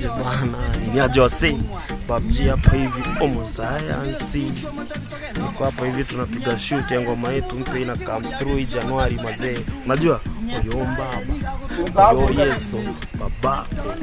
Niaje bana, niaje wasee, PUBG hapa hivi omosayansi. Niko hapa hivi tunapiga shoot ya ngoma yetu mpya ina come through hii Januari mazee. Unajua? Oyo mbaba. Oyo Yesu babako.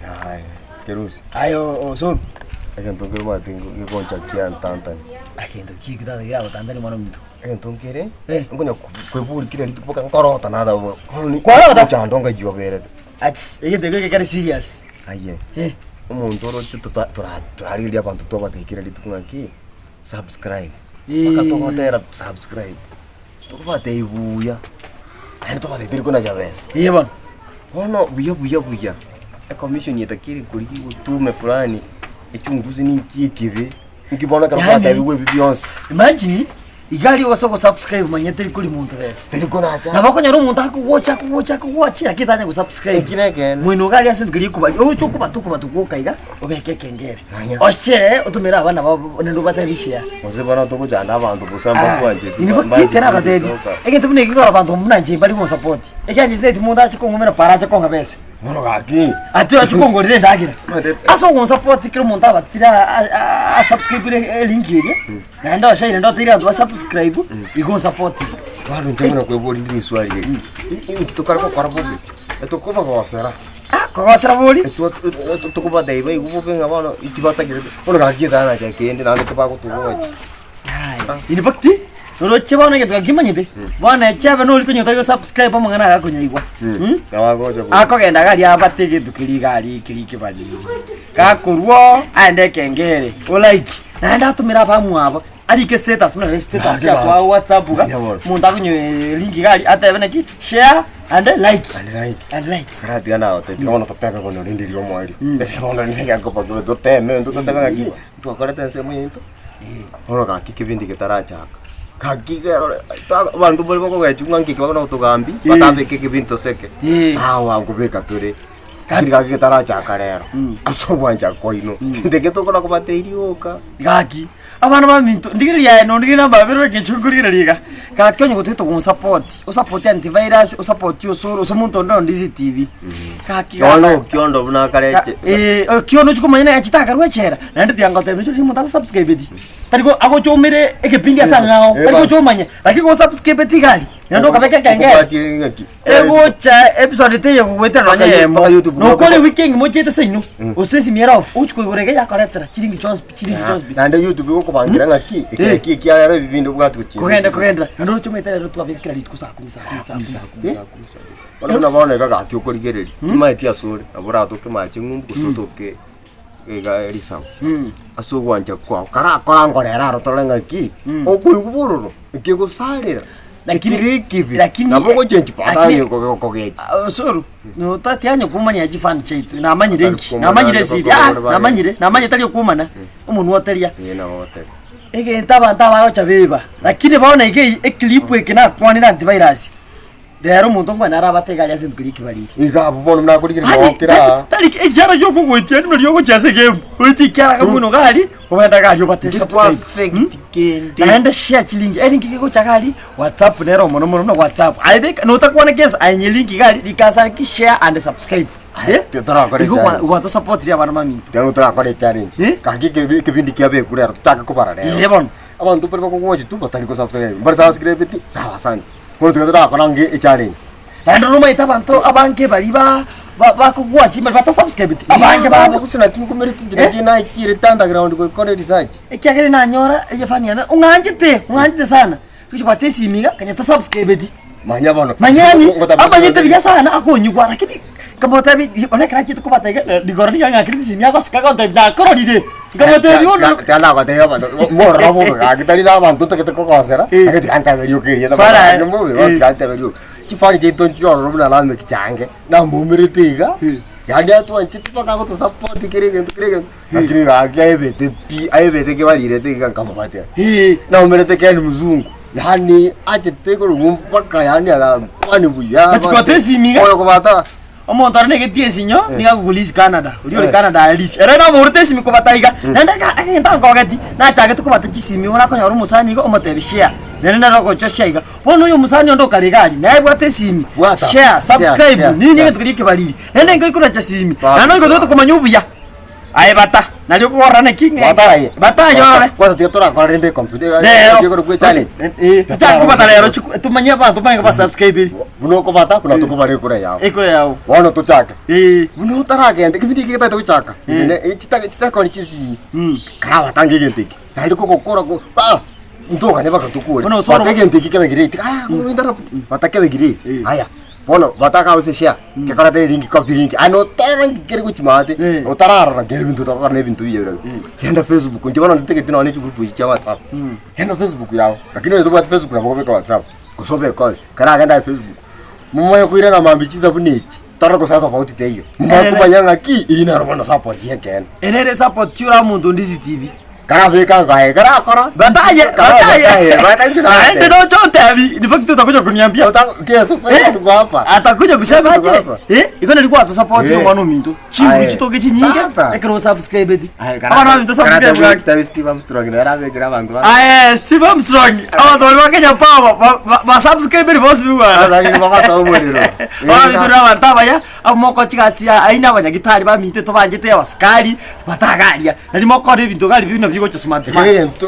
Yaya, Kerusi. Aye Osoro. Egento nkere omanyete gegoncha kiantantani. Egento ki tata keragotantani mwana ominto? Egento nkere, Eh. nkonya kwebori kera rituko mpaka nkorota nada Kwarota? omochando ngaiyo oberete. Achi, egento ekio gekare serious. Aye, Eh. omonto oroche tota tora torarigereria abanto tobatebia kera rituko ng'aki, subscribe. Eh. Mpaka togotera subscribe. Tokobatebia buya, naende tobatebia tori konacha besa. Ee bono. Bono buya buya buya, ecommission etakire korigia otume fulani. Echungusi ninki ekibe, inki bono ekero Yaani- gwatebigwa ebi bionsi. Imagine, iga aria ogose gosubscribe manya teri kori monto besa. Teri konacha. Nabo okonyora omonto akogocha akogocha akogochia lakini tanya gosubscribe. Eki nekeene. Moino iga aria ase rituko rikobari ogocha okobata okobata gwoka iga, obeke ekengere. Manya. Oshare otomere abana babo naende obatebie share. Gose bono togochanda abanto bosa mbakwancheti In fact, mbancheti nagotebi, gosoka. egento buna eki kegora abanto buna inche mbari gonsupport. Ekiagera inche monto ache kong'umera para ache kong'a besa. Bono gaki. Ati ache kongorera endagera. Omanyete- Ase ogonsupport kera omonto abatire asubscribire elink eria, naende oshaire ndoteire abanto basubscribe, igo onsupportire. Bono inche buna kweboria riswali eri, inki tokare gokora bobe? Etokobagosera. Ah, kogosera bori? Tokobatebia baigwe bobe ng'a bono inki batagete, bono gaki etaracha kende naende kebagotogocha. In fact, oroche bono egento gaki kimanyete, bono echebe nori konya otari gosubscribe amang'ana aya akonyaigwa. Mm? Nabo agocha bobe. Akogenda iga aria abate egento keria iga aria keria kebariri. Gakorwa oo, aende ekengere, olike, naende atomere abamwabo, arike status buna rero status Naende asoa whatsapp iga, Manya bono. omonto akonye link iga aria atebe naki, share and like. And like. And like. Karatiga nagotebia bono totebe bono rende riria omoerio. Bono rende gekoba kebe toteme intwe totebe ng'aki twakorete ensemo yaito. Bono gaki kebindi getarachaka, gaki kerore abanto mbare bakogechwa ng'a nki bakona gotogambia, batabeke ekebindi toseke, sawa nkobeka tore, lakini gaki getarachaka rero, ase ogwancha kwaino, gento ekio tokona kobatebia rioka. Gaki, abana baminto, ndigereria aye nondigereria namba babere eng'encho nkorigereria iga, gaki onye gotagete gonsupport, osupport antivirus, osupport osoro, ase omonto onde onde Easy TV, gaki Bono okiondo buna akareche. Eh, okiondo ochia komanya naye achete akarwa echela, naende tiga ngotebie inche riria omonto atasubscribeti, tari go agochomere egepindi ase ang'ao, Eh, tari ba- gocha omanye, lakini gosubscribeti iga aria, naende okabeka ekengere. Okobwatia ng'aki. Egocha episode teiyo gogoetera nonya Mpaka eyemo. mpaka YouTube Nokore gogo- ewiki engima ochiete seino, gose esimi ere off, ochi koigora iga yakoretera chiringi chionsi pi, chiringi chionsi pi. Naende YouTube egokobangira ng'aki, Eh. eki ekiarero ebi binde obwate gochia. Kogenda kogendera, naende oroche omanyete rero twabeka kera rituko saa kumi, saa kumi, saa kumi, saa kumi, saa kumi. Bono buna bono iga gaki okorigereria, timaeti asore, nabo oratoke mache ng'umbu gose otoke iga risabu. Ase ogwancha kwao, karakora ngorere aro tore ng'aki, okoigwa bororo, ekegosarera, Lakini- ekere ekibe, lakini- nabo ogochengi lakini- baadaye kogechi. Osoro, notatianye kumanya chifani chiaito, namanyire Tari inki, kumana, namanyire niko esiri, ah, kobora bare. namanyire, namanyete tari okumana, omonwa oteria. Ee nabo ogoteba. Egento abanto abagocha beba, lakini bono iga eye eclip eke nakwanire antivirus, Rero omonto nkwane arabate iga aria ase rituko ri'ekibariri. Iga abwo bono nakorigereria Yaani, gokera aa. tari ekiara giokogoitia buna riogochia ase egame, oitie ekiara kamwe iga aria, ogende iga aria obate subscribe. Perfect kende. Naende share chilinki, elink kegocha iga aria, whatsapp nero mono mono buna whatsapp, aye beka notakwana gese aye nye link iga aria, rika ase ki share and subscribe. Eh? Torakora Igo echallenge. gwatosupportirie abana baminto. Tiga torakora echallenge. Eh? Gaki ekebindi kiabekure aro tochake kobara rero. Ee bono. Abanto mbare bakogocha tu batari kosubscribe, mbare subscribeti, sawa asante. Bono tiga torakora nge echallenge. Naende nomanyete abanto abange baria ba ba bakogwa chimari batasubscribeti, abange babo. Gose naki nkomereti inche Eh? naki nachire underground gokora research. Ekiagera nanyora eyefani yane ong'anchete, ong'anchete sana, gochia bwate esimi iga kanya tasubscribeti. Manya bono. Manyani, Ngotabete amanyete buya sana akonyigwa lakini nkamotebi bono ekero achiete kobata iga rigoro nigo ang'akerete esimi agoseka agontebia nakororire, nkamotebia bono Tiga nagotebia abanto, mororo bobe gaki tari na abanto ntagete kogosera, Eh. lakini tiga nteberie oka erieta Bara, gaki mbobe, eh. tiga nteberie oka. Chifani chiaito nchire ororo buna Lameck Change, namoumerete iga, yaani atwanchete mpaka agotosupport kera egento kera egento, lakini gaki aebete pi, aebete kebarirete iga nkamobatera. Eh. Naumerete Ken Mzungu, yaani achete korwa mpaka yaani agankwania buya. But kwata esimi iga. Oyo kobata. Omonto ore negetie esinyo nigo agokorisia Canada, oria ore Eh. Canada arisia. Ere namorete esimi kobata iga, naende egento ankogeti, nachagete kobata chisimi bono akonyora omosani iga omotebia share, naende nere ogochia share iga. Bono oyo omosani onde okare iga aria, naye abwate esimi, Bwata. share, subscribe, Share, share, nini share. egento keria ekebariri. Naende nkeri konacha esimi, Baba. naende onye gotagete komanya obuya, aye bata, nario okogorora naki ng'a Bata aye. bata aye orore. Kwanza tiga torakora rende ecomputer. Rero. Ekero kwe challenge. Eh, tochake kobata rero chiku- tumanye abanto bange basubscribe. Buna okobata buna tokobara ekura yao. Ekura yao. Bono tochake. Eh. Buna otaragenda ekebindi eke getagete gochaka. Chitakoni chisinyi. Karabatange egento eke. Naende kogokora go ah ntoganye mpaka tokore. Bono osoro- Bata egento eke kebe great. Ah interrupt. Bata kebe great. Aya. Bono bataka gose share, kekorete eringi copy link, aye noterera nki kere gochia maate, Eh. otararora kere ebinto togokora na ebinto biya birobio. Genda Facebook, inche bono ntagete nonye chigroup echi chia WhatsApp, genda Facebook yago, lakini onye tobwati Facebook nabo okobeka WhatsApp, gose obeke onsi, karagende aye Facebook, momoe koirana mambia chinsa buna echi. Tore gose tofauti teiyo. Mwakumanya ng'aki eyio nero bono support y'ekeene. Ere ere support ora omonto onde CCTV. Karabeka ngaye karakora. Bataye, Bataye. bataye. Naende noche ontebi, in fact utakuja kuniambia. Keso Eh? tuko hapa. Atakuja kusema Tuko aje? hapa. Eh? Iko nilikuwa atusupport Eh. omwana ominto. Chinguru Aye. chitoke chinyinge Tata. ekero osubscribe ti. Aye, Abana baminto subscribe gaki. Karatebi Steve Armstrong nere abekire abanto ba. Aye, Steve Armstrong. Abanto baria ba Kenya Power ba- ba- ba subscribe bonsi bigwana. Abasani bagatoa omorero. Bono intwe abanto abaya, abo mokoa chigasi aye na abanyagitari baminto tobanchete abasikari, batagaria. Nari mokora ebinto gari buna bigocha smart smart. Egento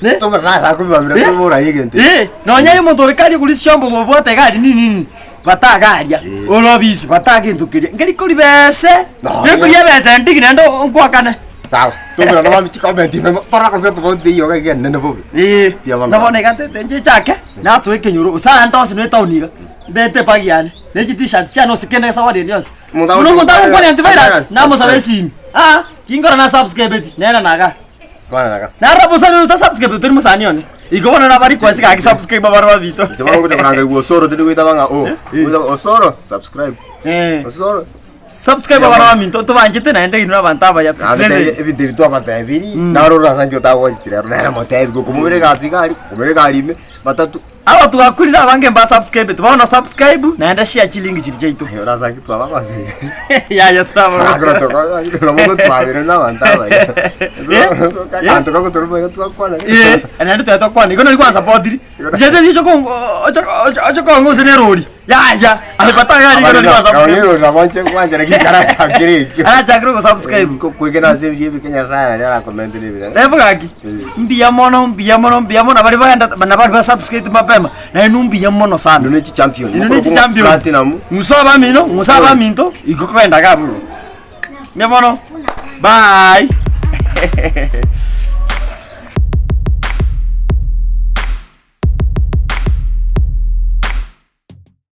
Ne? tomorasa akobibamira Eh? tobora egento. Eh, nonya aye omonto ore kari okori chiombe obwate egari nini nini, batagaria, Eh. ore obisi bataga gento keria, nkeri kori bese, No, gekoria ebese ndigi naende nkwakane. Sawa. Tomorana bambi chicomment ime torora gose tofauti teiyo iga iga enene bobe. Eh, Mbuya mono. na bono iga ntete inche nchake, nasoe ekenyoro, gose aande onsi na etown iga, mbete ebag yane, ne chitishati chiane gose kende esawadi ende yonsi. Omonto Buna omonto agochi- agokwania antivirus, Antivirus, namosabe subscribe. esimi, aa, kinkora na subscribeti, nere nagaa. Kwana naga. Naro mosani oyo tasubscribe tori mosani one. Igo bono naba request gaki subscribe abare babito. Inche bono ngocha koranga igwe Osoro tindi goitaba ng'a oh. Goitaba Osoro subscribe. Eh. Osoro. Subscribe abana baminto tobanchete naende inwe abanto abaya pi. Naende Message. ebinto ebi twabatebirie, naro orasa nki otagwachete rero nere motebi gokomobera egasi iga aria, komobera egari ime, matatu. Aba twakurire abange mba subscribete bono subscribe naende share chilink chiria chiaito. Aye orasa nki twaba abasege. Yaya twaba Twakora toko- nabo gotwabera na abanto abaya. Eh? Akanto kagotoroma iga twakwana. Eh, naende twari twakwana igo nari gwasapotiri. Inche oche kong'usa na erori. Yaya, aye batagari igo nari gwasapotiri. Nabo nabo nche gwanchera gikarachakire ekio. Arachakire gosubscribe. Kokwegena ase ebiria ebike Nyasaye naria arakomentere ebirero. Rebo gaki, mbuya mono, mbuya mono, mbuya mono baria bagenda na baria basubscribeti mapema, nainwe mbuya mono sana. Inwe ne chichampion. Inwe ne chichampion. Platinum. Ng'usa abamino, ng'usa abaminto, igo kogenda iga abwo. Mbuya mono, bye.